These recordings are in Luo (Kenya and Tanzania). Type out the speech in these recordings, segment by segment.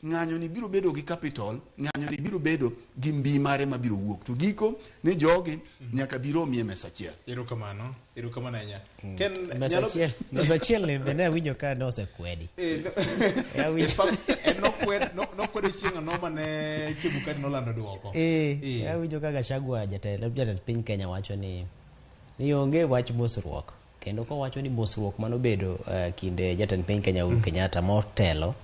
Ng'anyo ni biro bedo gi capital, ng'anyo ni biro bedo gi mbi mare mabiro wuok. To giko ni jogi nyaka bi romie mesa achiel. Erokamano, erokamano ahinya. Ken, Mesa nyalo- achiel, mesa achiel ni bende awinjo ka nosekwedi. No, in fact, en nokwedo chieng' ang'o mane Chebukati nolando duoko. Awinjo ka Gachagua jatend piny Kenya wacho ni onge wach mosruok. Kendo kowacho ni mosruok manobedo kinde jatend piny Kenya Uhuru Kenyatta motelo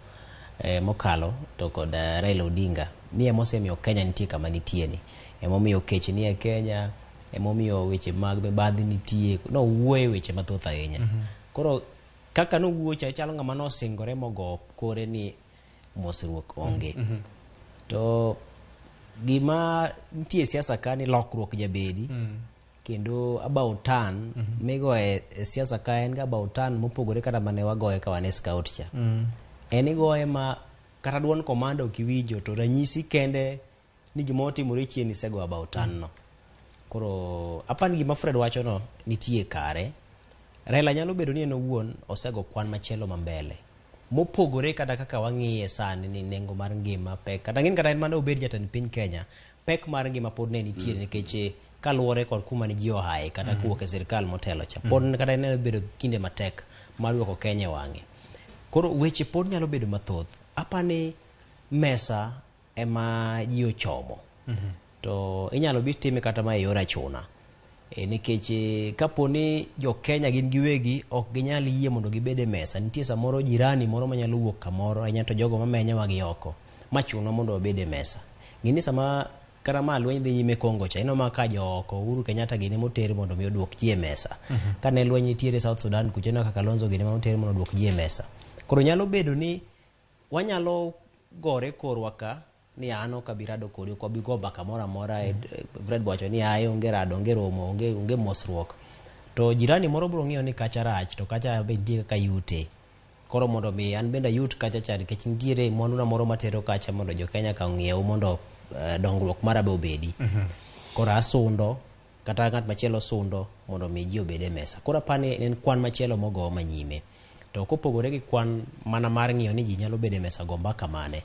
mokalo to kod Raila Odinga ni emosemiyo Kenya nitie kama nitie ni. Emomiyo kech nie Kenya, emomiyo weche mag mibadhi nitie. Nowuoye weche mathoth ahinya. Koro kaka nowuoyo cha chalo ng'ama nosingore mogo kore ni mosruok onge. To gima nitie e siasa ka ni lokruok jabedi. Kendo about turn migoye e siasa ka en ga about turn mopogore kata mane wagoye ka wan e scout cha. En igoye ma kata duond komanda ok iwinjo to ranyisi kende ni gima otimore chien isego about turn no. Koro apani gima Fred wacho no nitie kare. Raila nyalo bedo ni en owuon osego kwan machielo ma mbele. Mopogore kata kaka wang'iye sani ni nengo mar ngima pek. Kata ng'in kata en mana obed jatend piny Kenya, pek mar ngima pod ne nitie nikech kaluwore kod kuma ne ji ohaye kata kowuok e sirkal motelo cha. Pod kata en bedo kinde matek mar duoko Kenya e wang'e. Koro weche pod nyalo bedo mathoth. Apani mesa ema ji ochomo. To inyalo bi time kata ma e yor achuna. Nikech kapo ni jo Kenya gin giwegi ok ginyal yie mondo gibed e mesa. Nitie samoro jirani moro manyalo wuok kamoro ahinya to jogo mamenyowa gi oko machunwa mondo wabed e mesa. Ng'e ni sama kata ma lweny dhi nyime Congo cha, ineno ma ka jo oko Uhuru Kenyatta gini moter mondo mi oduok ji e mesa. Kane lweny nitiere South Sudan kucha ineno ka Kalonzo gini moter mondo oduok ji e mesa. Koro nyalo bedo ni wanyalo gore korwa ka ni an ok abi rado kodi, ok wabi go mbaka moro amora. Fred wacho ni ae onge rado, onge romo, onge mosruok. To jirani moro biro ng'iyo ni kacha rach to kacha be nitie kaka yute. Koro mondo mi an bende ayut kacha cha nikech nitiere mwanduna moro matero kacha mondo jo Kenya ka ong'iew mondo dongruok mara be obedi. Koro asundo kata ng'at machielo sundo mondo mi ji obed e mesa. Koro apani en kwan machielo mogo manyime. To kopogore gi kwan mana mar ng'iyo ni ji nyalo bedo e mesa go mbaka mane.